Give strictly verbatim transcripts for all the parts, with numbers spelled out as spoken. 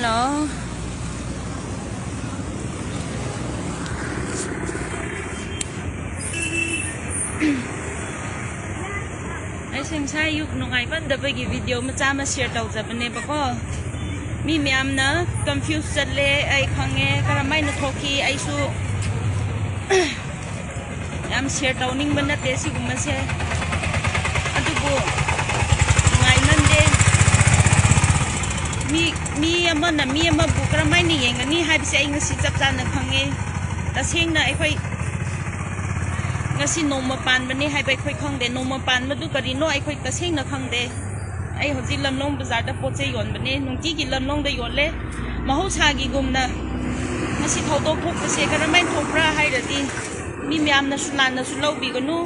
ꯑꯣ꯫ ꯑꯩꯁꯦ ꯉꯁꯥꯏ ꯑꯌꯨꯛ ꯅꯨꯡꯉꯥꯏꯃꯟꯗꯕꯒꯤ ꯚꯤꯗꯤꯑꯣ ꯃꯆꯥ ꯑꯃ ꯁꯤꯌꯔ ꯇꯧꯖꯕꯅꯦꯕꯀꯣ꯫ ꯃꯤ ꯃꯌꯥꯝꯅ ꯀꯟꯐ꯭ꯌꯨꯁ ꯆꯠꯂꯦ, ꯑꯩ ꯈꯪꯉꯦ, ꯀꯔꯝꯍꯥꯏꯅ ꯊꯣꯛꯈꯤ ꯑꯩꯁꯨ ꯌꯥꯝ ꯁꯤꯌꯔ ꯇꯧꯅꯤꯡꯕ ꯅꯠꯇꯦ ꯁꯤꯒꯨꯝꯕꯁꯦ, ꯑꯗꯨꯕꯨ ꯅꯨꯡꯉꯥꯏꯃꯟꯗꯦ꯫ ꯃꯤ, ꯃꯤ ꯑꯃꯅ ꯃꯤ ꯑꯃꯕꯨ ꯀꯔꯝꯍꯥꯏꯅ ꯌꯦꯡꯒꯅꯤ ꯍꯥꯏꯕꯁꯦ ꯑꯩ ꯉꯁꯤ ꯆꯞ ꯆꯥꯅ ꯈꯪꯉꯦ꯫ ꯇꯁꯦꯡꯅ ꯑꯩꯈꯣꯏ ꯉꯁꯤ ꯅꯣꯡꯃ ꯄꯥꯟꯕꯅꯦ ꯍꯥꯏꯕ ꯑꯩꯈꯣꯏ ꯈꯪꯗꯦ꯫ ꯅꯣꯡꯃ ꯄꯥꯟꯕꯗꯨ ꯀꯔꯤꯅꯣ ꯑꯩꯈꯣꯏ ꯇꯁꯦꯡꯅ ꯈꯪꯗꯦ꯫ ꯑꯩ ꯍꯧꯖꯤꯛ ꯂꯝꯂꯣꯡ ꯕꯖꯥꯔꯗ ꯄꯣꯠ ꯆꯩ ꯌꯣꯟꯕꯅꯦ, ꯅꯨꯡꯇꯤꯒꯤ ꯂꯝꯂꯣꯡꯗ ꯌꯣꯜꯂꯦ꯫ ꯃꯍꯧꯁꯥꯒꯤꯒꯨꯝꯅ ꯉꯁꯤ ꯊꯧꯗꯣꯛ ꯊꯣꯛꯄꯁꯦ ꯀꯔꯝꯍꯥꯏꯅ ꯊꯣꯛꯄ꯭ꯔꯥ ꯍꯥꯏꯔꯗꯤ, ꯃꯤ ꯃꯌꯥꯝꯅꯁꯨ ꯂꯥꯟꯅꯁꯨ ꯂꯧꯕꯤꯒꯅꯨ,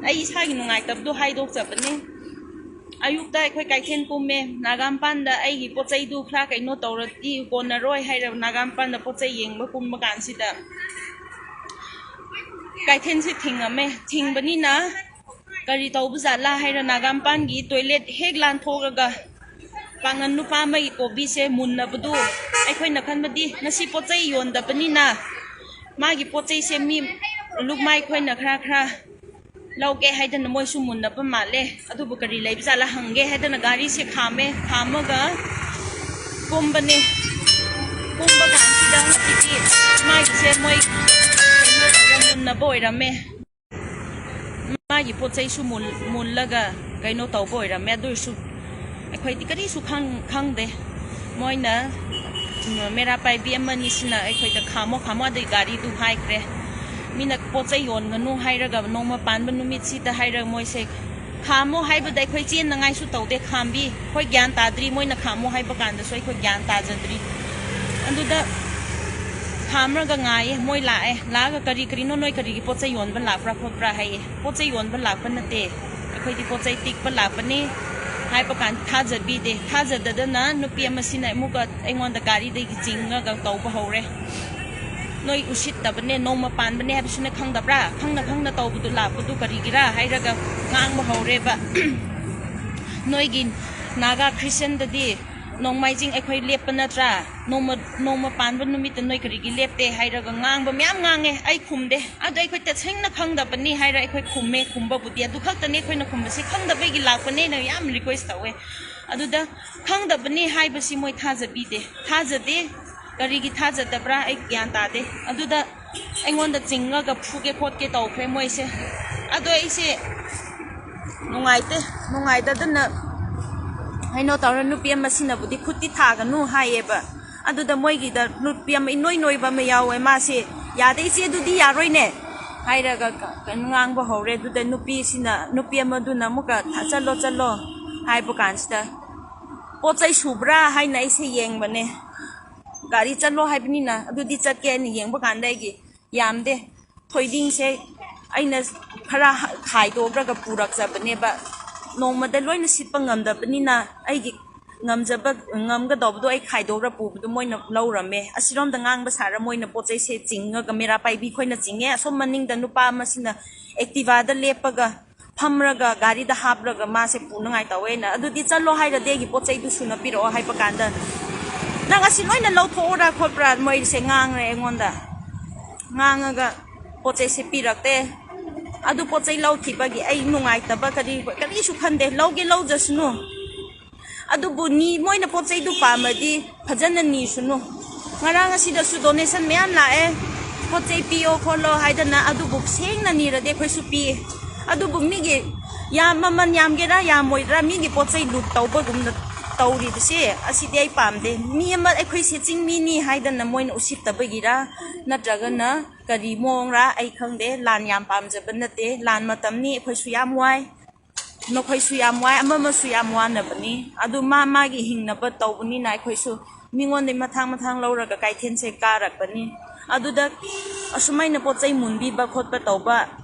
ꯑꯩ ꯏꯁꯥꯒꯤ ꯅꯨꯡꯉꯥꯏꯇꯕꯗꯣ ꯍꯥꯏꯗꯣꯛꯆꯕꯅꯦ꯫ ꯑꯌꯨꯛꯇ ꯑꯩꯈꯣꯏ ꯀꯩꯊꯦꯜ ꯀꯨꯝꯃꯦ, ꯅꯥꯒꯥꯃꯄꯥꯟꯗ ꯑꯩꯒꯤ ꯄꯣꯠ ꯆꯩꯗꯨ ꯈꯔ ꯀꯩꯅꯣ ꯇꯧꯔꯗꯤ ꯀꯣꯟꯅꯔꯣꯏ ꯍꯥꯏꯔ ꯅꯥꯒꯥꯃꯄꯥꯟꯗ ꯄꯣꯠ ꯆꯩ ꯌꯦꯡꯕ ꯀꯨꯝꯕ ꯀꯥꯟꯁꯤꯗ ꯀꯩꯊꯦꯜꯁꯦ ꯊꯤꯡꯉꯝꯃꯦ꯫ ꯊꯤꯡꯕꯅꯤꯅ ꯀꯔꯤ ꯇꯧꯕ ꯖꯥꯠꯂꯥ ꯍꯥꯏꯔ ꯅꯥꯒꯥꯃꯄꯥꯟꯒꯤ ꯇꯣꯏꯂꯦꯠ ꯍꯦꯛ ꯂꯥꯟꯊꯣꯛꯑꯒ ꯄꯥꯡꯒꯟ ꯅꯨꯄꯥ ꯑꯃꯒꯤ ꯀꯣꯕꯤꯁꯦ ꯃꯨꯟꯅꯕꯗꯨ ꯑꯩꯈꯣꯏꯅ ꯈꯟꯕꯗꯤ ꯉꯁꯤ ꯄꯣꯠ ꯆꯩ ꯌꯣꯟꯗꯕꯅꯤꯅ ꯃꯥꯒꯤ ꯄꯣꯠ ꯆꯩꯁꯦ ꯃꯤ ꯂꯨꯞꯃꯥꯏ ꯈꯣꯏꯅ ꯈꯔ ꯈꯔ ꯂꯧꯒꯦ ꯍꯥꯏꯗꯅ ꯃꯣꯏꯁꯨ ꯃꯨꯟꯅꯕ ꯃꯥꯜꯂꯦ꯫ ꯑꯗꯨꯕꯨ ꯀꯔꯤ ꯂꯩꯕ ꯖꯥꯠꯂꯥ ꯍꯪꯒꯦ ꯍꯥꯏꯗꯅ ꯒꯥꯔꯤꯁꯦ ꯈꯥꯝꯃꯦ, ꯈꯥꯝꯃꯒ ꯀꯨꯝꯕꯅꯦ꯫ ꯀꯨꯝꯕ ꯀꯥꯟꯁꯤꯗ ꯍꯧꯖꯤꯛꯇꯤ ꯃꯥꯒꯤꯁꯦ ꯃꯣꯏ ꯀꯩꯅꯣ ꯇꯧꯔ ꯃꯨꯟꯅꯕ ꯑꯣꯏꯔꯝꯃꯦ꯫ ꯃꯥꯒꯤ ꯄꯣꯠ ꯆꯩꯁꯨ ꯃꯨꯜ-, ꯃꯨꯜꯂꯒ ꯀꯩꯅꯣ ꯇꯧꯕ ꯑꯣꯏꯔꯝꯃꯦ꯫ ꯑꯗꯨ ꯑꯣꯏꯔꯁꯨ ꯑꯩꯈꯣꯏꯗꯤ ꯀꯔꯤꯁꯨ ꯈꯪ-, ꯈꯪꯗꯦ꯫ ꯃꯣꯏꯅ, ꯎꯝ, ꯃꯦꯔꯥ ꯄꯥꯏꯕꯤ ꯑꯃꯅꯤꯁꯤꯅ ꯑꯩꯈꯣꯏꯗ "ꯈꯥꯝꯃꯣ, ꯈꯥꯝꯃꯣ", ꯑꯗꯨꯒꯤ ꯒꯥꯔꯤꯗꯨ ꯍꯥꯏꯈ꯭ꯔꯦ꯫ ꯃꯤꯅ ꯄꯣꯠ ꯆꯩ ꯌꯣꯟꯒꯅꯨ ꯍꯥꯏꯔꯒ ꯅꯣꯡꯃ ꯄꯥꯟꯕ ꯅꯨꯃꯤꯠꯁꯤꯗ ꯍꯥꯏꯔꯒ ꯃꯣꯏꯁꯦ ꯈꯥꯝꯃꯣ ꯍꯥꯏꯕꯗ ꯑꯩꯈꯣꯏ ꯆꯦꯟꯅꯉꯥꯏꯁꯨ ꯇꯧꯗꯦ, ꯈꯥꯝꯕꯤ꯫ ꯑꯩꯈꯣꯏ ꯒ꯭ꯌꯥꯟ ꯇꯥꯗ꯭ꯔꯤ, ꯃꯣꯏꯅ ꯈꯥꯝꯃꯣ ꯍꯥꯏꯕ ꯀꯥꯟꯗꯁꯨ ꯑꯩꯈꯣꯏ ꯒ꯭ꯌꯥꯟ ꯇꯥꯖꯗ꯭ꯔꯤ꯫ ꯑꯗꯨꯗ ꯈꯥꯝꯔꯒ ꯉꯥꯏꯌꯦ, ꯃꯣꯏ ꯂꯥꯛꯑꯦ꯫ ꯂꯥꯛꯑꯒ "ꯀꯔꯤ ꯀꯔꯤꯅꯣ, ꯅꯣꯏ ꯀꯔꯤꯒꯤ ꯄꯣꯠ ꯆꯩ ꯌꯣꯟꯕ ꯂꯥꯛꯄ꯭ꯔꯥ ꯈꯣꯠꯄ꯭ꯔꯥ?" ꯍꯥꯏꯌꯦ꯫ "ꯄꯣꯠ ꯆꯩ ꯌꯣꯟꯕ ꯂꯥꯛꯄ ꯅꯠꯇꯦ, ꯑꯩꯈꯣꯏꯗꯤ ꯄꯣꯠ ꯆꯩ ꯇꯤꯛꯄ ꯂꯥꯛꯄꯅꯤ" ꯍꯥꯏꯕ ꯀꯥꯟꯗ ꯊꯥꯖꯕꯤꯗꯦ꯫ ꯊꯥꯖꯗꯗꯅ ꯅꯨꯄꯤ ꯑꯃꯁꯤꯅ ꯑꯃꯨꯛꯀ ꯑꯩꯉꯣꯟꯗ ꯒꯥꯔꯤꯗꯒꯤ ꯆꯤꯡꯉꯒ ꯇꯧꯕ ꯍꯧꯔꯦ꯫ "ꯅꯣꯏ ꯎꯁꯤꯠꯇꯕꯅꯦ, ꯅꯣꯡꯃ ꯄꯥꯟꯕꯅꯦ ꯍꯥꯏꯕꯁꯨꯅꯦ ꯈꯪꯗꯕ꯭ꯔꯥ? ꯈꯪꯅ ꯈꯪꯅ ꯇꯧꯕꯗꯨ, ꯂꯥꯛꯄꯗꯨ ꯀꯔꯤꯒꯤꯔꯥ?" ꯍꯥꯏꯔꯒ ꯉꯥꯡꯕ ꯍꯧꯔꯦꯕ꯫ "ꯅꯣꯏꯒꯤ ꯅꯥꯒꯥ ꯈ꯭ꯔꯤꯁꯇꯤꯌꯟꯗꯗꯤ "ꯅꯣꯡꯃꯥꯏꯖꯤꯡ ꯑꯩꯈꯣꯏ ꯂꯦꯞꯄ ꯅꯠꯇ꯭ꯔꯥ? ꯅꯣꯡꯃ, ꯅꯣꯡꯃ ꯄꯥꯟꯕ ꯅꯨꯃꯤꯠꯇ ꯅꯣꯏ ꯀꯔꯤꯒꯤ ꯂꯦꯞꯇꯦ?" ꯍꯥꯏꯔꯒ ꯉꯥꯡꯕ ꯃꯌꯥꯝ ꯉꯥꯡꯉꯦ꯫ ꯑꯩ ꯈꯨꯝꯗꯦ꯫ ꯑꯗꯣ ꯑꯩꯈꯣꯏ ꯇꯁꯦꯡꯅ ꯈꯪꯗꯕꯅꯤ ꯍꯥꯏꯔ ꯑꯩꯈꯣꯏ ꯈꯨꯝꯃꯦ꯫ ꯈꯨꯝꯕꯕꯨꯗꯤ ꯑꯗꯨ ꯈꯛꯇꯅꯦ ꯑꯩꯈꯣꯏꯅ ꯈꯨꯝꯕꯁꯦ, "ꯈꯪꯗꯕꯒꯤ ꯂꯥꯛꯄꯅꯦꯅ" ꯌꯥꯝ ꯔꯤꯀ꯭ꯋꯦꯁ ꯇꯧꯋꯦ꯫ ꯑꯗꯨꯗ ꯈꯪꯗꯕꯅꯤ ꯍꯥꯏꯕꯁꯤ ꯃꯣꯏ ꯊꯥꯖꯕꯤꯗꯦ, ꯊꯥꯖꯗꯦ꯫ ꯀꯔꯤꯒꯤ ꯊꯥꯖꯗꯕ꯭ꯔꯥ ꯑꯩ ꯒ꯭ꯌꯥꯟ ꯇꯥꯗꯦ꯫ ꯑꯗꯨꯗ ꯑꯩꯉꯣꯟꯗ ꯆꯤꯡꯉꯒ ꯐꯨꯒꯦ ꯈꯣꯠꯀꯦ ꯇꯧꯈ꯭ꯔꯦ ꯃꯣꯏꯁꯦ꯫ ꯑꯗꯣ ꯑꯩꯁꯦ ꯅꯨꯡꯉꯥꯏꯇꯦ꯫ ꯅꯨꯡꯉꯥꯏꯇꯗꯅ ꯀꯩꯅꯣ ꯇꯧꯔ, ꯅꯨꯄꯤ ꯑꯃꯁꯤꯅꯕꯨꯗꯤ "ꯈꯨꯠꯇꯤ ꯊꯥꯒꯅꯨ" ꯍꯥꯏꯌꯦꯕ꯫ ꯑꯗꯨꯗ ꯃꯣꯏꯒꯤꯗ ꯅꯨꯄꯤ ꯑꯃ ꯏꯅꯣꯏ ꯅꯣꯏꯕ ꯑꯃ ꯌꯥꯎꯋꯦ꯫ ꯃꯥꯁꯦ, "ꯌꯥꯗꯦ ꯏꯆꯦ, ꯑꯗꯨꯗꯤ ꯌꯥꯔꯣꯏꯅꯦ" ꯍꯥꯏꯔꯒ ꯀ-, ꯀꯩꯅꯣ ꯉꯥꯡꯕ ꯍꯧꯔꯦ꯫ ꯑꯗꯨꯗ ꯅꯨꯄꯤꯁꯤꯅ, ꯅꯨꯄꯤ ꯑꯃꯗꯨꯅ ꯑꯃꯨꯛꯀ "ꯊ-, ꯆꯠꯂꯣ, ꯆꯠꯂꯣ" ꯍꯥꯏꯕ ꯀꯥꯟꯁꯤꯗ, "ꯄꯣꯠ ꯆꯩ ꯁꯨꯕ꯭ꯔꯥ?" ꯍꯥꯏꯅ ꯑꯩꯁꯦ ꯌꯦꯡꯕꯅꯦ꯫ "ꯒꯥꯔꯤ ꯆꯠꯂꯣ ꯍꯥꯏꯕꯅꯤꯅ ꯑꯗꯨꯗꯤ ꯆꯠꯀꯦ" ꯍꯥꯏꯅ ꯌꯦꯡꯕ ꯀꯥꯟꯗ ꯑꯩꯒꯤ ꯌꯥꯝꯗꯦ꯫ ꯊꯣꯏꯗꯤꯡꯁꯦ ꯑꯩꯅ ꯈꯔ ꯈꯥꯏꯗꯣꯛꯂꯒ ꯄꯨꯔꯛꯆꯕꯅꯦꯕ꯫ ꯅꯣꯡꯃꯗ ꯂꯣꯏꯅ ꯁꯤꯠꯄ ꯉꯝꯗꯕꯅꯤꯅ ꯑꯩꯒꯤ ꯉꯝꯖꯕ, ꯉꯝꯒꯗꯧꯕꯗꯣ ꯑꯩ ꯈꯥꯏꯗꯣꯛꯂ ꯄꯨꯕꯗꯣ ꯃꯣꯏꯅ ꯂꯧꯔꯝꯃꯦ꯫ ꯑꯁꯤꯔꯣꯝꯗ ꯉꯥꯡꯕ ꯁꯥꯔ ꯃꯣꯏꯅ ꯄꯣꯠ ꯆꯩꯁꯦ ꯆꯤꯡꯉꯒ ꯃꯦꯔꯥ ꯄꯥꯏꯕꯤ ꯈꯣꯏꯅ ꯆꯤꯡꯉꯦ꯫ ꯑꯁꯣꯝ ꯃꯅꯤꯡꯗ ꯅꯨꯄꯥ ꯑꯃꯁꯤꯅ ꯑꯦꯛꯇꯤꯚꯥꯗ ꯂꯦꯞꯄꯒ ꯐꯝꯔꯒ ꯒꯥꯔꯤꯗ ꯍꯥꯞꯂꯒ ꯃꯥꯁꯦ ꯄꯨꯅꯉꯥꯏ ꯇꯧꯋꯦꯅ꯫ "ꯑꯗꯨꯗꯤ ꯆꯠꯂꯣ ꯍꯥꯏꯔꯗꯤ ꯑꯩꯒꯤ ꯄꯣꯠ ꯆꯩꯗꯨ ꯁꯨꯅ ꯄꯤꯔꯛꯑꯣ" ꯍꯥꯏꯕ ꯀꯥꯟꯗ, "ꯅꯪ ꯑꯁꯤ ꯂꯣꯏꯅ ꯂꯧꯊꯣꯛꯑꯣꯔꯥ ꯈꯣꯠꯄ꯭ꯔꯥ?" ꯃꯣꯏꯁꯦ ꯉꯥꯡꯔꯦ ꯑꯩꯉꯣꯟꯗ꯫ ꯉꯥꯡꯉꯒ ꯄꯣꯠ ꯆꯩꯁꯦ ꯄꯤꯔꯛꯇꯦ꯫ ꯑꯗꯨ ꯄꯣꯠ ꯆꯩ ꯂꯧꯈꯤꯕꯒꯤ ꯑꯩ ꯅꯨꯡꯉꯥꯏꯇꯕ ꯀꯔꯤ, ꯀꯔꯤꯁꯨ ꯈꯟꯗꯦ, ꯂꯧꯒꯦ ꯂꯧꯖꯁꯅꯨ꯫ ꯑꯗꯨꯕꯨ ꯅꯤ-, ꯃꯣꯏꯅ ꯄꯣꯠ ꯆꯩꯗꯨ ꯄꯥꯝꯃꯗꯤ ꯐꯖꯅ ꯅꯤꯁꯅꯨ꯫ ꯉꯔꯥꯡ ꯑꯁꯤꯗꯁꯨ ꯗꯣꯅꯦꯁꯟ ꯃꯌꯥꯝ ꯂꯥꯛꯑꯦ, ꯄꯣꯠ ꯆꯩ ꯄꯤꯌꯣ ꯈꯣꯠꯂꯣ ꯍꯥꯏꯗꯅ, ꯑꯗꯨꯕꯨ ꯁꯦꯡꯅ ꯅꯤꯔꯗꯤ ꯑꯩꯈꯣꯏꯁꯨ ꯄꯤꯌꯦ꯫ ꯑꯗꯨꯕꯨ ꯃꯤꯒꯤ ꯌꯥꯝ, ꯃꯃꯜ ꯌꯥꯝꯒꯦꯔꯥ ꯌꯥꯝꯃꯣꯏꯗ꯭ꯔꯥ, ꯃꯤꯒꯤ ꯄꯣꯠ ꯆꯩ ꯂꯨꯠ ꯇꯧꯕꯒꯨꯝꯅ ꯇꯧꯔꯤꯕꯁꯦ, ꯑꯁꯤꯗꯤ ꯑꯩ ꯄꯥꯝꯗꯦ꯫ ꯃꯤ ꯑꯃ, ꯑꯩꯈꯣꯏꯁꯦ ꯆꯤꯡꯃꯤꯅꯤ ꯍꯥꯏꯗꯅ ꯃꯣꯏꯅ ꯎꯁꯤꯠꯇꯕꯒꯤꯔ ꯅꯠꯇ꯭ꯔꯒꯅ ꯀꯔꯤ ꯃꯑꯣꯡꯔꯥ ꯑꯩ ꯈꯪꯗꯦ꯫ ꯂꯥꯟ ꯌꯥꯝ ꯄꯥꯝꯖꯕ ꯅꯠꯇꯦ꯫ ꯂꯥꯟ ꯃꯇꯝꯅꯤ, ꯑꯩꯈꯣꯏꯁꯨ ꯌꯥꯝ ꯋꯥꯏ꯫ ꯅꯈꯣꯏꯁꯨ ꯌꯥꯝ ꯋꯥꯏ, ꯑꯃ ꯑꯃꯁꯨ ꯌꯥꯝ ꯋꯥꯅꯕꯅꯤ꯫ ꯑꯗꯨ ꯃꯥ ꯃꯥꯒꯤ ꯍꯤꯡꯅꯕ ꯇꯧꯕꯅꯤꯅ ꯑꯩꯈꯣꯏꯁꯨ ꯃꯤꯉꯣꯟꯗꯩ ꯃꯊꯥꯡ ꯃꯊꯥꯡ ꯂꯧꯔꯒ ꯀꯩꯊꯦꯜꯁꯦ ꯀꯥꯔꯛꯄꯅꯤ꯫ ꯑꯗꯨꯗ ꯑꯁꯨꯃꯥꯏꯅ ꯄꯣꯠ ꯆꯩ ꯃꯨꯟꯕꯤꯕ ꯈꯣꯠꯄ ꯇꯧꯕ,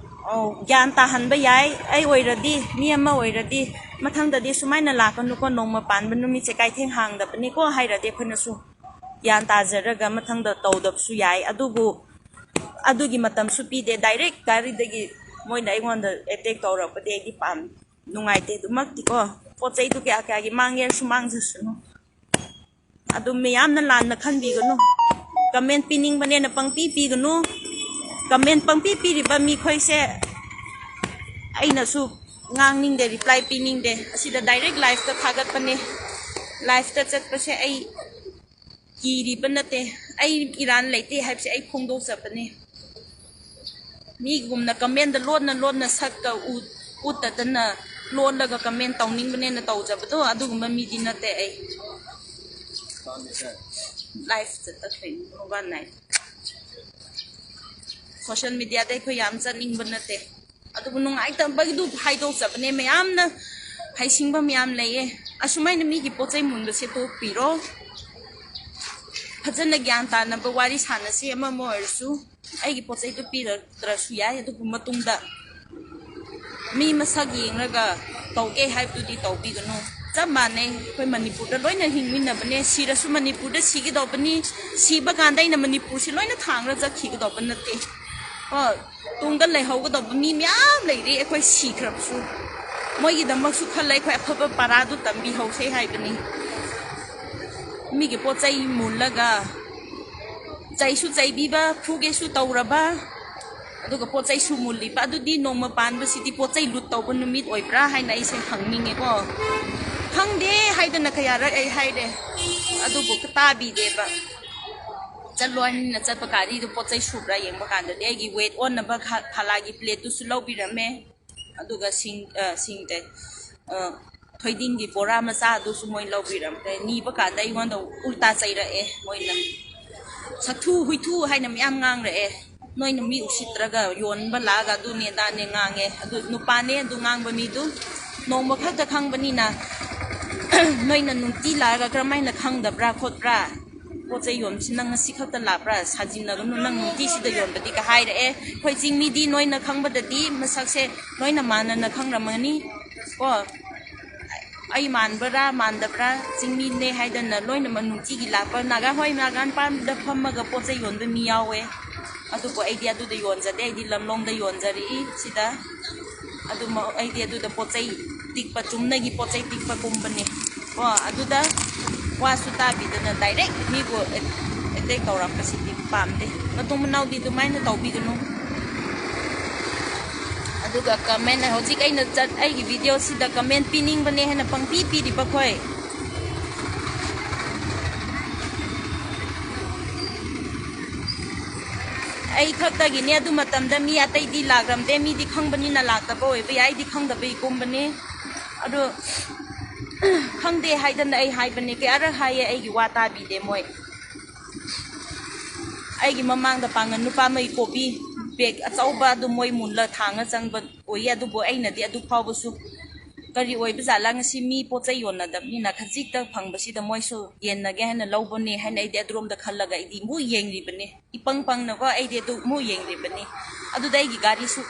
ꯑꯣ, ꯒ꯭ꯌꯥꯟ ꯇꯥꯍꯟꯕ ꯌꯥꯏ꯫ ꯑꯩ ꯑꯣꯏꯔꯗꯤ, ꯃꯤ ꯑꯃ ꯑꯣꯏꯔꯗꯤ, "ꯃꯊꯪꯗꯗꯤ ꯁꯨꯃꯥꯏꯅ ꯂꯥꯛꯀꯅꯨꯀꯣ, ꯅꯣꯡꯃ ꯄꯥꯟꯕ ꯅꯨꯃꯤꯠꯁꯦ ꯀꯩꯊꯦꯜ ꯍꯥꯡꯗꯕꯅꯤꯀꯣ" ꯍꯥꯏꯔꯗꯤ ꯑꯩꯈꯣꯏꯅꯁꯨ ꯒ꯭ꯌꯥꯟ ꯇꯥꯖꯔꯒ ꯃꯊꯪꯗ ꯇꯧꯗꯕꯁꯨ ꯌꯥꯏ꯫ ꯑꯗꯨꯕꯨ ꯑꯗꯨꯒꯤ ꯃꯇꯝꯁꯨ ꯄꯤꯗꯦ꯫ ꯗꯥꯏꯔꯦꯛ ꯒꯥꯔꯤꯗꯒꯤ ꯃꯣꯏꯅ ꯑꯩꯉꯣꯟꯗ ꯑꯦꯇꯦꯛ ꯇꯧꯔꯛꯄꯗꯤ ꯑꯩꯗꯤ ꯄꯥꯝ-, ꯅꯨꯡꯉꯥꯏꯇꯦ ꯑꯗꯨꯃꯛꯇꯤꯀꯣ꯫ ꯄꯣꯠ ꯆꯩꯗꯨ ꯀꯌꯥ ꯀꯌꯥꯒꯤ ꯃꯥꯡꯒꯦꯔꯁꯨ ꯃꯥꯡꯖꯁꯅꯨ꯫ ꯑꯗꯨ ꯃꯌꯥꯝꯅ ꯂꯥꯟꯅ ꯈꯟꯕꯤꯒꯅꯨ꯫ ꯀꯃꯦꯟ ꯄꯤꯅꯤꯡꯕꯅꯦꯅ ꯄꯪꯄꯤ ꯄꯤꯒꯅꯨ꯫ ꯀꯃꯦꯟ ꯄꯪꯄꯤ ꯄꯤꯔꯤꯕ ꯃꯤꯈꯣꯏꯁꯦ ꯑꯩꯅꯁꯨ ꯉꯥꯡꯅꯤꯡꯗꯦ, ꯔꯤꯄ꯭ꯂꯥꯏ ꯄꯤꯅꯤꯡꯗꯦ꯫ ꯑꯁꯤꯗ ꯗꯥꯏꯔꯦꯛ ꯂꯥꯏꯐꯇ ꯊꯥꯒꯠꯄꯅꯦ꯫ ꯂꯥꯏꯐꯇ ꯆꯠꯄꯁꯦ ꯑꯩ ꯀꯤꯔꯤꯕ ꯅꯠꯇꯦ꯫ ꯑꯩ ꯏꯔꯥꯟ ꯂꯩꯇꯦ ꯍꯥꯏꯕꯁꯦ ꯑꯩ ꯐꯣꯡꯗꯣꯛꯆꯕꯅꯦ꯫ ꯃꯤꯒꯨꯝꯅ ꯀꯃꯦꯟꯗ ꯂꯣꯟꯅ ꯂꯣꯟꯅ ꯁꯛꯀ ꯎꯠ-, ꯎꯠꯇꯗꯅ ꯂꯣꯜꯂꯒ ꯀꯃꯦꯟ ꯇꯧꯅꯤꯡꯕꯅꯦꯅ ꯇꯧꯖꯕꯗꯣ ꯑꯗꯨꯒꯨꯝꯕ ꯃꯤꯗꯤ ꯅꯠꯇꯦ ꯑꯩ꯫ ꯂꯥꯏꯐ ꯆꯠꯇꯈ꯭ꯔꯦ ꯃꯣꯕꯥꯏꯜ ꯅꯥꯏꯠ꯫ ꯁꯣꯁꯤꯌꯦꯜ ꯃꯤꯗꯤꯌꯥꯗ ꯑꯩꯈꯣꯏ ꯌꯥꯝ ꯆꯠꯅꯤꯡꯕ ꯅꯠꯇꯦ꯫ ꯑꯗꯨꯕꯨ ꯅꯨꯡꯉꯥꯏꯇꯕꯒꯤꯗꯨ ꯍꯥꯏꯗꯣꯛꯆꯕꯅꯦ꯫ ꯃꯌꯥꯝꯅ ꯍꯩꯁꯤꯡꯕ ꯃꯌꯥꯝ ꯂꯩꯌꯦ꯫ ꯑꯁꯨꯃꯥꯏꯅ ꯃꯤꯒꯤ ꯄꯣꯠ ꯆꯩ ꯃꯨꯟꯕꯁꯦ ꯇꯣꯛꯄꯤꯔꯣ꯫ ꯐꯖꯅ ꯒ꯭ꯌꯥꯟ ꯇꯥꯅꯕ ꯋꯥꯔꯤ ꯁꯥꯟꯅꯁꯤ ꯑꯃ ꯑꯃ ꯑꯣꯏꯔꯁꯨ꯫ ꯑꯩꯒꯤ ꯄꯣꯠ ꯆꯩꯗꯨ ꯄꯤꯔꯛꯇ꯭ꯔꯁꯨ ꯌꯥꯏ, ꯑꯗꯨꯕꯨ ꯃꯇꯨꯡꯗ ꯃꯤ ꯃꯁꯛ ꯌꯦꯡꯂꯒ ꯇꯧꯒꯦ ꯍꯥꯏꯕꯗꯨꯗꯤ ꯇꯧꯕꯤꯒꯅꯨ꯫ ꯆꯞ ꯃꯥꯟꯅꯩ, ꯑꯩꯈꯣꯏ ꯃꯅꯤꯄꯨꯔꯗ ꯂꯣꯏꯅ ꯍꯤꯡꯃꯤꯟꯅꯕꯅꯦ꯫ ꯁꯤꯔꯁꯨ ꯃꯅꯤꯄꯨꯔꯗ ꯁꯤꯒꯗꯧꯕꯅꯤ꯫ ꯁꯤꯕ ꯀꯥꯟꯗ ꯑꯩꯅ ꯃꯅꯤꯄꯨꯔꯁꯤ ꯂꯣꯏꯅ ꯊꯥꯡꯔ ꯆꯠꯈꯤꯒꯗꯧꯕ ꯅꯠꯇꯦ꯫ ꯀꯣ, ꯇꯨꯡꯗ ꯂꯩꯍꯧꯒꯗꯧꯕ ꯃꯤ ꯃꯌꯥꯝ ꯂꯩꯔꯤ ꯑꯩꯈꯣꯏ ꯁꯤꯈ꯭ꯔꯕꯁꯨ꯫ ꯃꯣꯏꯒꯤꯗꯃꯛꯁꯨ ꯈꯜꯂ ꯑꯩꯈꯣꯏ ꯑꯐꯕ ꯄꯔꯥꯗꯨ ꯇꯝꯕꯤꯍꯧꯁꯦ ꯍꯥꯏꯕꯅꯤ꯫ ꯃꯤꯒꯤ ꯄꯣꯠ ꯆꯩ ꯃꯨꯜꯂꯒ ꯆꯩꯁꯨ ꯆꯩꯕꯤꯕ, ꯐꯨꯒꯦꯁꯨ ꯇꯧꯔꯕ, ꯑꯗꯨꯒ ꯄꯣꯠ ꯆꯩꯁꯨ ꯃꯨꯜꯂꯤꯕ, ꯑꯗꯨꯗꯤ ꯅꯣꯡꯃ ꯄꯥꯟꯕꯁꯤꯗꯤ ꯄꯣꯠ ꯆꯩ ꯂꯨꯠ ꯇꯧꯕ ꯅꯨꯃꯤꯠ ꯑꯣꯏꯕ꯭ꯔꯥ ꯍꯥꯏꯅ ꯑꯩꯁꯦ ꯍꯪꯅꯤꯡꯉꯦꯀꯣ꯫ ꯈꯪꯗꯦ ꯍꯥꯏꯗꯅ ꯀꯌꯥꯔꯛ ꯑꯩ ꯍꯥꯏꯔꯦ, ꯑꯗꯨꯕꯨ ꯇꯥꯕꯤꯗꯦꯕ꯫ ꯆꯠꯂꯣ ꯍꯥꯏꯅ ꯆꯠꯄ ꯒꯥꯔꯤꯗꯨ ꯄꯣꯠ ꯆꯩ ꯁꯨꯕ꯭ꯔꯥ ꯌꯦꯡꯕ ꯀꯥꯟꯗꯗꯤ ꯑꯩꯒꯤ ꯋꯦꯠ ꯑꯣꯟꯅꯕ ꯈ-, ꯐꯂꯥꯒꯤ ꯄ꯭ꯂꯦꯠꯇꯨꯁꯨ ꯂꯧꯕꯤꯔꯝꯃꯦ꯫ ꯑꯗꯨꯒ ꯁꯤꯡ, ꯑ, ꯁꯤꯡ ꯀꯩ, ꯑ, ꯊꯣꯏꯗꯤꯡꯒꯤ ꯕꯣꯔꯥ ꯃꯆꯥꯗꯨꯁꯨ ꯃꯣꯏ ꯂꯧꯕꯤꯔꯝꯈ꯭ꯔꯦ꯫ ꯅꯤꯕ ꯀꯥꯟꯗ ꯑꯩꯉꯣꯟꯗ ꯎꯜꯇꯥ ꯆꯩꯔꯛꯑꯦ ꯃꯣꯏꯅ꯫ ꯁꯥꯊꯨ ꯍꯨꯏꯊꯨ ꯍꯥꯏꯅ ꯃꯌꯥꯝ ꯉꯥꯡꯔꯛꯑꯦ꯫ ꯅꯣꯏꯅ ꯃꯤ ꯎꯁꯤꯠꯇ꯭ꯔꯒ ꯌꯣꯟꯕ ꯂꯥꯛꯑꯒ ꯑꯗꯨꯅꯦ ꯑꯗꯥꯅꯦ ꯉꯥꯡꯉꯦ꯫ ꯑꯗꯨ ꯅꯨꯄꯥꯅꯦ ꯑꯗꯨ ꯉꯥꯡꯕ ꯃꯤꯗꯨ ꯅꯣꯡꯃ ꯈꯛꯇ ꯈꯪꯕꯅꯤꯅ ꯅꯣꯏꯅ ꯅꯨꯡꯇꯤ ꯂꯥꯛꯑꯒ ꯀꯔꯝꯍꯥꯏꯅ ꯈꯪꯗꯕ꯭ꯔꯥ ꯈꯣꯠꯄ꯭ꯔꯥ? ꯄꯣꯠ ꯆꯩ ꯌꯣꯟꯕꯁꯤ ꯅꯪ ꯉꯁꯤ ꯈꯛꯇ ꯂꯥꯛꯄ꯭ꯔꯥ? ꯁꯥꯖꯤꯟꯅꯒꯅꯨ, ꯅꯪ ꯅꯨꯡꯇꯤꯁꯤꯗ ꯌꯣꯟꯕꯗꯤ ꯀ ꯍꯥꯏꯔꯛꯑꯦ꯫ ꯑꯩꯈꯣꯏ ꯆꯤꯡꯃꯤꯗꯤ ꯅꯣꯏꯅ ꯈꯪꯕꯗꯗꯤ ꯃꯁꯛꯁꯦ ꯂꯣꯏꯅ ꯃꯥꯟꯅꯅ ꯈꯪꯔꯝꯒꯅꯤ ꯀꯣ꯫ ꯑꯩ ꯃꯥꯟꯕ꯭ꯔꯥ ꯃꯥꯟꯗꯕ꯭ꯔꯥ? ꯆꯤꯡꯃꯤꯅꯦ ꯍꯥꯏꯗꯅ ꯂꯣꯏꯅꯃꯛ ꯅꯨꯡꯇꯤꯒꯤ ꯂꯥꯛꯄ ꯅꯥꯒꯥ, ꯍꯣꯏ, ꯅꯥꯒꯥ ꯃꯄꯥꯟꯗ ꯐꯝꯃꯒ ꯄꯣꯠ ꯆꯩ ꯌꯣꯟꯕ ꯃꯤ ꯌꯥꯎꯋꯦ, ꯑꯗꯨꯕꯨ ꯑꯩꯗꯤ ꯑꯗꯨꯗ ꯌꯣꯟꯖꯗꯦ꯫ ꯑꯩꯗꯤ ꯂꯝꯂꯣꯡꯗ ꯌꯣꯟꯖꯔꯛꯏ ꯁꯤꯗ꯫ ꯑꯗꯨꯃ ꯑꯩꯗꯤ ꯑꯗꯨꯗ ꯄꯣꯠ ꯆꯩ ꯇꯤꯛꯄ, ꯆꯨꯝꯅꯒꯤ ꯄꯣꯠ ꯆꯩ ꯇꯤꯛꯄꯒꯨꯝꯕꯅꯤ꯫ ꯀꯣ, ꯑꯗꯨꯗ ꯋꯥꯁꯨ ꯇꯥꯕꯤꯗꯅ direct ꯃꯤꯕꯨ ꯑꯦ-, attack ꯇꯧꯔꯛꯄꯁꯤꯗꯤ ꯄꯥꯝꯗꯦ꯫ ꯃꯇꯨꯡ ꯃꯅꯥꯎꯗꯤ ꯑꯗꯨꯃꯥꯏꯅ ꯇꯧꯕꯤꯒꯅꯨ꯫ ꯑꯗꯨꯒ comment, ꯍꯧꯖꯤꯛ ꯑꯩꯅ ꯆꯠ-, ꯑꯩꯒꯤ video ꯁꯤꯗ comment ꯄꯤꯅꯤꯡꯕꯅꯦ ꯍꯥꯏꯅ ꯄꯪꯄꯤ ꯄꯤꯔꯤꯕ ꯈꯣꯏ, ꯑꯩ ꯈꯛꯇꯒꯤꯅꯦ꯫ ꯑꯗꯨ ꯃꯇꯝꯗ ꯃꯤ ꯑꯇꯩꯗꯤ ꯂꯥꯛꯔꯝꯗꯦ, ꯃꯤꯗꯤ ꯈꯪꯕꯅꯤꯅ ꯂꯥꯛꯇꯕ ꯑꯣꯏꯕ ꯌꯥꯏ, ꯑꯩꯗꯤ ꯈꯪꯗꯕꯩ ꯀꯨꯝꯕꯅꯦ꯫ ꯑꯗꯣ ꯈꯪꯗꯦ ꯍꯥꯏꯗꯅ ꯑꯩ ꯍꯥꯏꯕꯅꯦ, ꯀꯌꯥꯔꯛ ꯍꯥꯏꯌꯦ, ꯑꯩꯒꯤ ꯋꯥ ꯇꯥꯕꯤꯗꯦ ꯃꯣꯏ꯫ ꯑꯩꯒꯤ ꯃꯃꯥꯡꯗ ꯄꯥꯡꯒꯜ ꯅꯨꯄꯥ ꯑꯃꯒꯤ ꯀꯣꯕꯤ bag ꯑꯆꯧꯕ ꯑꯗꯨ ꯃꯣꯏ ꯃꯨꯜꯂ ꯊꯥꯡꯉ ꯆꯪꯕ ꯑꯣꯏꯌꯦ꯫ ꯑꯗꯨꯕꯨ ꯑꯩꯅꯗꯤ ꯑꯗꯨ ꯐꯥꯎꯕꯁꯨ ꯀꯔꯤ ꯑꯣꯏꯕ ꯖꯥꯠꯂꯥ, ꯉꯁꯤ ꯃꯤ ꯄꯣꯠ ꯆꯩ ꯌꯣꯟꯅꯗꯕꯅꯤꯅ ꯈꯖꯤꯛꯇ ꯐꯪꯕꯁꯤꯗ ꯃꯣꯏꯁꯨ ꯌꯦꯟꯅꯒꯦ ꯍꯥꯏꯅ ꯂꯧꯕꯅꯦ ꯍꯥꯏꯅ ꯑꯩꯗꯤ ꯑꯗꯨꯔꯣꯝꯗ ꯈꯜꯂꯒ ꯑꯩꯗꯤ ꯃꯨꯛ ꯌꯦꯡꯂꯤꯕꯅꯤ꯫ ꯏꯄꯪ ꯄꯪꯅꯀꯣ ꯑꯩꯗꯤ ꯑꯗꯨ ꯃꯨꯛ ꯌꯦꯡꯂꯤꯕꯅꯤ꯫ ꯑꯗꯨꯗ ꯑꯩꯒꯤ ꯒꯥꯔꯤꯁꯨ,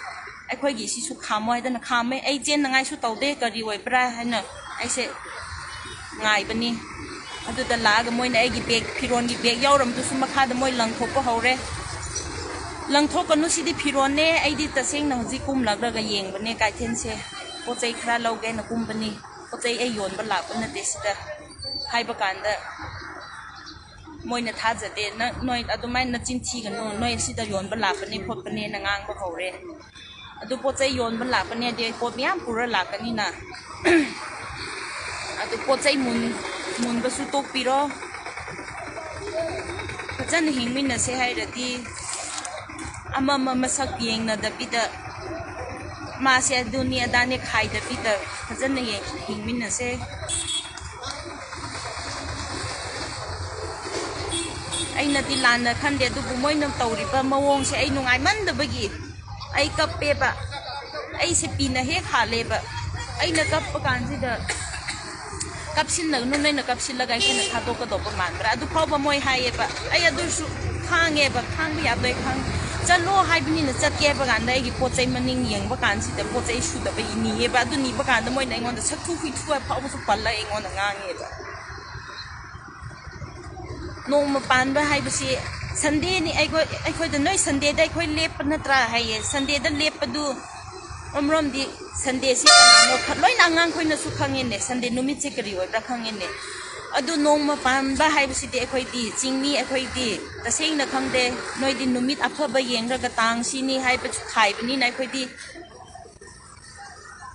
ꯑꯩꯈꯣꯏꯒꯤ ꯁꯤꯁꯨ ꯈꯥꯝꯃꯣ ꯍꯥꯏꯗꯅ ꯈꯥꯝꯃꯦ꯫ ꯑꯩ ꯆꯦꯟꯅꯉꯥꯏꯁꯨ ꯇꯧꯗꯦ, ꯀꯔꯤ ꯑꯣꯏꯕ꯭ꯔꯥ ꯍꯥꯏꯅ ꯑꯩꯁꯦ ꯉꯥꯏꯕꯅꯤ꯫ ꯑꯗꯨꯗ ꯂꯥꯛꯑꯒ ꯃꯣꯏꯅ ꯑꯩꯒꯤ bag, ꯐꯤꯔꯣꯟꯒꯤ bag ꯌꯥꯎꯔꯝꯕꯗꯨꯁꯨ ꯃꯈꯥꯗ ꯃꯣꯏ ꯂꯪꯊꯣꯛꯄ ꯍꯧꯔꯦ꯫ ꯂꯪꯊꯣꯛꯀꯅꯨ, ꯁꯤꯗꯤ ꯐꯤꯔꯣꯟꯅꯦ, ꯑꯩꯗꯤ ꯇꯁꯦꯡꯅ ꯍꯧꯖꯤꯛ ꯀꯨꯝꯂꯛꯂꯒ ꯌꯦꯡꯕꯅꯦ ꯀꯩꯊꯦꯜꯁꯦ, ꯄꯣꯠ ꯆꯩ ꯈꯔ ꯂꯧꯒꯦꯅ ꯀꯨꯝꯕꯅꯤ, ꯄꯣꯠ ꯆꯩ ꯑꯩ ꯌꯣꯟꯕ ꯂꯥꯛꯄ ꯅꯠꯇꯦ ꯁꯤꯗ ꯍꯥꯏꯕ ꯀꯥꯟꯗ ꯃꯣꯏꯅ ꯊꯥꯖꯗꯦ꯫ "ꯅꯪ, ꯅꯣꯏ ꯑꯗꯨꯃꯥꯏꯅ ꯅꯆꯤꯟ ꯊꯤꯒꯅꯨ, ꯅꯣꯏ ꯁꯤꯗ ꯌꯣꯟꯕ ꯂꯥꯛꯄꯅꯦ ꯈꯣꯠꯄꯅꯦꯅ" ꯉꯥꯡꯕ ꯍꯧꯔꯦ꯫ ꯑꯗꯨ ꯄꯣꯠ ꯆꯩ ꯌꯣꯟꯕ ꯂꯥꯛꯄꯅꯦ ꯍꯥꯏꯗꯤ ꯑꯩ ꯄꯣꯠ ꯃꯌꯥꯝ ꯄꯨꯔ ꯂꯥꯛꯀꯅꯤꯅ꯫ ꯑꯗꯨ ꯄꯣꯠ ꯆꯩ ꯃꯨꯟ-, ꯃꯨꯟꯕꯁꯨ ꯇꯣꯛꯄꯤꯔꯣ꯫ ꯐꯖꯅ ꯍꯤꯡꯃꯤꯟꯅꯁꯦ ꯍꯥꯏꯔꯗꯤ ꯑꯃ ꯑꯃ ꯃꯁꯛ ꯌꯦꯡꯅꯗꯕꯤꯗ, ꯃꯥꯁꯦ ꯑꯗꯨꯅꯤ ꯑꯗꯥꯅꯤ ꯈꯥꯏꯗꯕꯤꯗ ꯐꯖꯅ ꯌꯦꯡ-, ꯍꯤꯡꯃꯤꯟꯅꯁꯦ꯫ ꯑꯩꯅꯗꯤ ꯂꯥꯟꯅ ꯈꯟꯗꯦ, ꯑꯗꯨꯕꯨ ꯃꯣꯏꯅ ꯇꯧꯔꯤꯕ ꯃꯑꯣꯡꯁꯦ ꯑꯩ ꯅꯨꯡꯉꯥꯏꯃꯟꯗꯕꯒꯤ ꯑꯩ ꯀꯞꯄꯦꯕ꯫ ꯑꯩꯁꯦ ꯄꯤꯅ ꯍꯦꯛ ꯍꯥꯠꯂꯦꯕ꯫ ꯑꯩꯅ ꯀꯞꯄ ꯀꯥꯟꯁꯤꯗ ꯀꯞꯁꯤꯟꯅꯒꯅꯨ, ꯅꯣꯏꯅ ꯀꯞꯁꯤꯜꯂꯒ ꯑꯩꯈꯣꯏꯅ ꯊꯥꯗꯣꯛꯀꯗꯧꯕ ꯃꯥꯟꯕ꯭ꯔꯥ? ꯑꯗꯨ ꯐꯥꯎꯕ ꯃꯣꯏ ꯍꯥꯏꯌꯦꯕ꯫ ꯑꯩ ꯑꯗꯨꯁꯨ ꯈꯥꯡꯉꯦꯕ, ꯈꯥꯡꯕ ꯌꯥꯕꯗꯣ ꯑꯩ ꯈꯥꯡ-, ꯆꯠꯂꯣ ꯍꯥꯏꯕꯅꯤꯅ ꯆꯠꯀꯦ ꯍꯥꯏꯕ ꯀꯥꯟꯗ ꯑꯩꯒꯤ ꯄꯣꯠ ꯆꯩ ꯃꯅꯤꯡ ꯌꯦꯡꯕ ꯀꯥꯟꯁꯤꯗ ꯄꯣꯠ ꯆꯩ ꯁꯨꯗꯕ ꯅꯤꯌꯦꯕ꯫ ꯑꯗꯨ ꯅꯤꯕ ꯀꯥꯟꯗ ꯃꯣꯏꯅ ꯑꯩꯉꯣꯟꯗ ꯁꯛꯊꯨ ꯍꯨꯏꯊꯨ ꯍꯥꯏꯕ ꯐꯥꯎꯕꯁꯨ ꯄꯜꯂꯒ ꯑꯩꯉꯣꯟꯗ ꯉꯥꯡꯉꯦꯕ꯫ ꯅꯣꯡꯃ ꯄꯥꯟꯕ ꯍꯥꯏꯕꯁꯤ Sundayꯅꯤ, ꯑꯩꯈꯣꯏ, ꯑꯩꯈꯣꯏꯗ ꯅꯣꯏ Sundayꯗ ꯑꯩꯈꯣꯏ ꯂꯦꯞꯄ ꯅꯠꯇ꯭ꯔꯥ ꯍꯥꯏꯌꯦ꯫ Sundayꯗ ꯂꯦꯞꯄꯗꯨ ꯃꯔꯣꯝꯗꯤ Sundayꯁꯤ ꯀꯅꯥꯅꯣ ꯈ-, ꯂꯣꯏꯅ ꯑꯉꯥꯡꯈꯣꯏꯅꯁꯨ ꯈꯪꯉꯦꯅꯦ, Sunday ꯅꯨꯃꯤꯠꯁꯦ ꯀꯔꯤ ꯑꯣꯏꯕ꯭ꯔꯥ ꯈꯪꯉꯦꯅꯦ꯫ ꯑꯗꯨ ꯅꯣꯡꯃ ꯄꯥꯟꯕ ꯍꯥꯏꯕꯁꯤꯗꯤ ꯑꯩꯈꯣꯏꯗꯤ ꯆꯤꯡꯃꯤ, ꯑꯩꯈꯣꯏꯗꯤ ꯇꯁꯦꯡꯅ ꯈꯪꯗꯦ꯫ ꯅꯣꯏꯗꯤ ꯅꯨꯃꯤꯠ ꯑꯐꯕ ꯌꯦꯡꯔꯒ ꯇꯥꯡ ꯁꯤꯅꯤ ꯍꯥꯏꯕꯁꯨ ꯈꯥꯏꯕꯅꯤꯅ ꯑꯩꯈꯣꯏꯗꯤ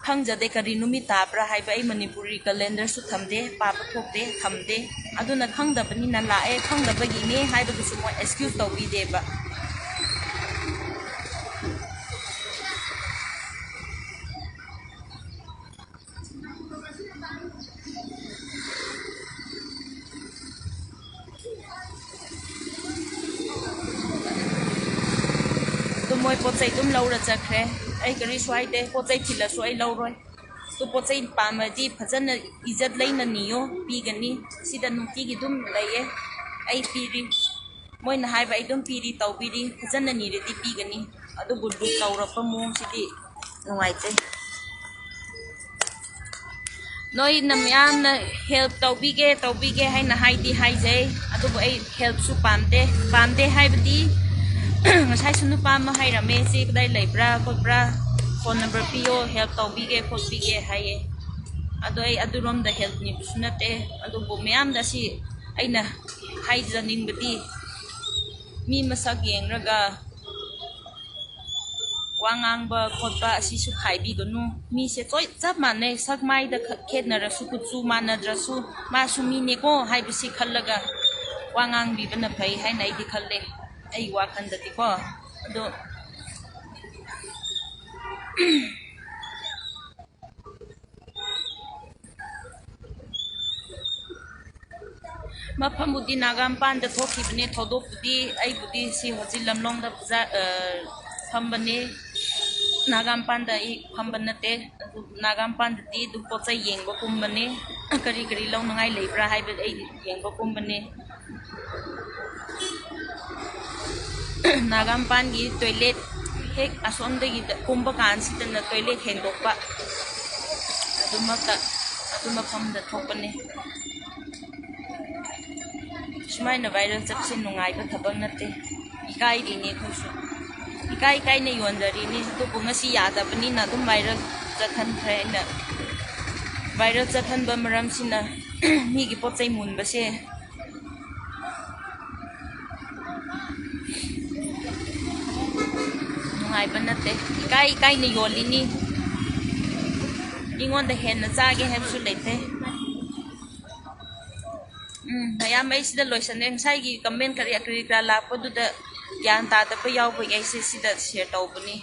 ꯈꯪꯖꯗꯦ ꯀꯔꯤ ꯅꯨꯃꯤꯠ ꯇꯥꯕ꯭ꯔꯥ ꯍꯥꯏꯕ꯫ ꯑꯩ ꯃꯅꯤꯄꯨꯔꯤ calendarꯁꯨ ꯊꯝꯗꯦ, ꯄꯥꯕ ꯊꯣꯛꯇꯦ, ꯊꯝꯗꯦ꯫ ꯑꯗꯨꯅ ꯈꯪꯗꯕꯅꯤꯅ ꯂꯥꯛꯑꯦ, ꯈꯪꯗꯕꯒꯤꯅꯦ ꯍꯥꯏꯕꯗꯨꯁꯨ ꯃꯣꯏ excuse ꯇꯧꯕꯤꯗꯦꯕ꯫ ꯑꯗꯨ ꯃꯣꯏ ꯄꯣꯠ ꯆꯩ ꯑꯗꯨꯝ ꯂꯧꯔ ꯆꯠꯈ꯭ꯔꯦ꯫ ꯑꯩ ꯀꯔꯤꯁꯨ ꯍꯥꯏꯗꯦ, ꯄꯣꯠ ꯆꯩ ꯊꯤꯜꯂꯁꯨ ꯑꯩ ꯂꯧꯔꯣꯏ꯫ ꯑꯗꯨ ꯄꯣꯠ ꯆꯩ ꯄꯥꯝꯃꯗꯤ ꯐꯖꯅ ꯏꯖꯠ ꯂꯩꯅ ꯅꯤꯌꯣ, ꯄꯤꯒꯅꯤ꯫ ꯁꯤꯗ ꯅꯨꯡꯇꯤꯒꯤ ꯑꯗꯨꯝ ꯂꯩꯌꯦ, ꯑꯩ ꯄꯤꯔꯤ꯫ ꯃꯣꯏꯅ ꯍꯥꯏꯕ ꯑꯩ ꯑꯗꯨꯝ ꯄꯤꯔꯤ, ꯇꯧꯕꯤꯔꯤ, ꯐꯖꯅ ꯅꯤꯔꯗꯤ ꯄꯤꯒꯅꯤ꯫ ꯑꯗꯨꯕꯨ ꯂꯨꯠ ꯇꯧꯔꯛꯄ ꯃꯑꯣꯡꯁꯤꯗꯤ ꯅꯨꯡꯉꯥꯏꯇꯦ꯫ ꯅꯣꯏꯅ ꯃꯌꯥꯝꯅ help ꯇꯧꯕꯤꯒꯦ, ꯇꯧꯕꯤꯒꯦ ꯍꯥꯏꯅ ꯍꯥꯏꯗꯤ ꯍꯥꯏꯖꯩ, ꯑꯗꯨꯕꯨ ꯑꯩ helpꯁꯨ ꯄꯥꯝꯗꯦ꯫ ꯄꯥꯝꯗꯦ ꯍꯥꯏꯕꯗꯤ, ꯉꯁꯥꯏꯁꯨ ꯅꯨꯄꯥ ꯑꯃ ꯍꯥꯏꯔꯝꯃꯦ, "ꯆꯦ ꯀꯗꯥꯏ ꯂꯩꯕ꯭ꯔꯥ ꯈꯣꯠꯄ꯭ꯔꯥ, phone number ꯄꯤꯌꯣ, help ꯇꯧꯕꯤꯒꯦ ꯈꯣꯠꯄꯤꯒꯦ" ꯍꯥꯏꯌꯦ꯫ ꯑꯗꯣ ꯑꯩ ꯑꯗꯨꯔꯣꯝꯗ help ꯅꯤꯕꯁꯨ ꯅꯠꯇꯦ꯫ ꯑꯗꯨꯕꯨ ꯃꯌꯥꯝꯗ ꯁꯤ ꯑꯩꯅ ꯍꯥꯏꯖꯅꯤꯡꯕꯗꯤ, ꯃꯤ ꯃꯁꯛ ꯌꯦꯡꯔꯒ ꯋꯥ ꯉꯥꯡꯕ ꯈꯣꯠꯄ ꯑꯁꯤꯁꯨ ꯈꯥꯏꯕꯤꯒꯅꯨ꯫ ꯃꯤꯁꯦ ꯂꯣꯏ ꯆꯞ ꯃꯥꯟꯅꯩ, ꯁꯛ ꯃꯥꯏꯗ ꯈ-, ꯈꯦꯠꯅꯔꯁꯨ, ꯀꯨꯆꯨ ꯃꯥꯟꯅꯗ꯭ꯔꯁꯨ, ꯃꯥꯁꯨ ꯃꯤꯅꯦꯀꯣ ꯍꯥꯏꯕꯁꯤ ꯈꯜꯂꯒ ꯋꯥ ꯉꯥꯡꯕꯤꯕꯅ ꯐꯩ ꯍꯥꯏꯅ ꯑꯩꯗꯤ ꯈꯜꯂꯦ, ꯑꯩꯒꯤ ꯋꯥꯈꯜꯗꯗꯤꯀꯣ꯫ ꯑꯗꯣ ꯃꯐꯝꯕꯨꯗꯤ ꯅꯥꯒꯥꯃꯄꯥꯟꯗ ꯊꯣꯛꯈꯤꯕꯅꯦ, ꯊꯧꯗꯣꯛꯄꯨꯗꯤ ꯑꯩꯕꯨꯗꯤ ꯁꯤ ꯍꯧꯖꯤꯛ ꯂꯝꯂꯣꯡꯗ ꯕꯖꯥꯔ, ꯑ, ꯐꯝꯕꯅꯦ꯫ ꯅꯥꯒꯥꯃꯄꯥꯟꯗ ꯑꯩ ꯐꯝꯕ ꯅꯠꯇꯦ꯫ ꯑꯗꯨ ꯅꯥꯒꯥꯃꯄꯥꯟꯗꯗꯤ ꯑꯗꯨꯝ ꯄꯣꯠ ꯆꯩ ꯌꯦꯡꯕ ꯀꯨꯝꯕꯅꯦ꯫ ꯀꯔꯤ ꯀꯔꯤ ꯂꯧꯅꯉꯥꯏ ꯂꯩꯕ꯭ꯔꯥ ꯍꯥꯏꯕꯗꯤ ꯑꯩ ꯌꯦꯡꯕ ꯀꯨꯝꯕꯅꯦ꯫ ꯅꯥꯒꯥꯃꯄꯥꯟꯒꯤ toilet ꯍꯦꯛ ꯑꯁꯣꯝꯗꯒꯤ ꯀꯨꯝꯕ ꯀꯥꯟꯁꯤꯗꯅ toilet ꯍꯦꯟꯗꯣꯛꯄ꯫ ꯑꯗꯨꯃꯛꯇ, ꯑꯗꯨ ꯃꯐꯝꯗ ꯊꯣꯛꯄꯅꯦ꯫ ꯁꯨꯃꯥꯏꯅ viral ꯆꯠꯄꯁꯦ ꯅꯨꯡꯉꯥꯏꯕ ꯊꯕꯛ ꯅꯠꯇꯦ꯫ ꯏꯀꯥꯏꯔꯤꯅꯦ ꯑꯩꯈꯣꯏꯁꯨ꯫ ꯀꯥꯏ ꯀꯥꯏꯅ ꯌꯣꯟꯖꯔꯤꯅꯤ, ꯑꯗꯨꯕꯨ ꯉꯁꯤ ꯌꯥꯗꯕꯅꯤꯅ ꯑꯗꯨꯝ viral ꯆꯠꯍꯟꯈ꯭ꯔꯦ ꯑꯩꯅ꯫ Viral ꯆꯠꯍꯟꯕ ꯃꯔꯝꯁꯤꯅ ꯃꯤꯒꯤ ꯄꯣꯠ ꯆꯩ ꯃꯨꯟꯕꯁꯦ ꯅꯨꯡꯉꯥꯏꯕ ꯅꯠꯇꯦ꯫ ꯏꯀꯥꯏ ꯏꯀꯥꯏꯅ ꯌꯣꯜꯂꯤꯅꯤ꯫ ꯃꯤꯉꯣꯟꯗ ꯍꯦꯟꯅ ꯆꯥꯒꯦ ꯍꯥꯏꯕꯁꯨ ꯂꯩꯇꯦ꯫ ꯎꯝ, ꯃꯌꯥꯝ ꯑꯩ ꯁꯤꯗ ꯂꯣꯏꯁꯟꯅꯦ꯫ ꯉꯁꯥꯏꯒꯤ comment ꯀꯔꯤ ꯀꯔꯤ ꯀꯔꯥ ꯂꯥꯛꯄꯗꯨꯗ ꯒ꯭ꯌꯥꯟ ꯇꯥꯗꯕ ꯌꯥꯎꯕꯒꯤ ꯑꯩꯁꯦ ꯁꯤꯗ share ꯇꯧꯕꯅꯤ꯫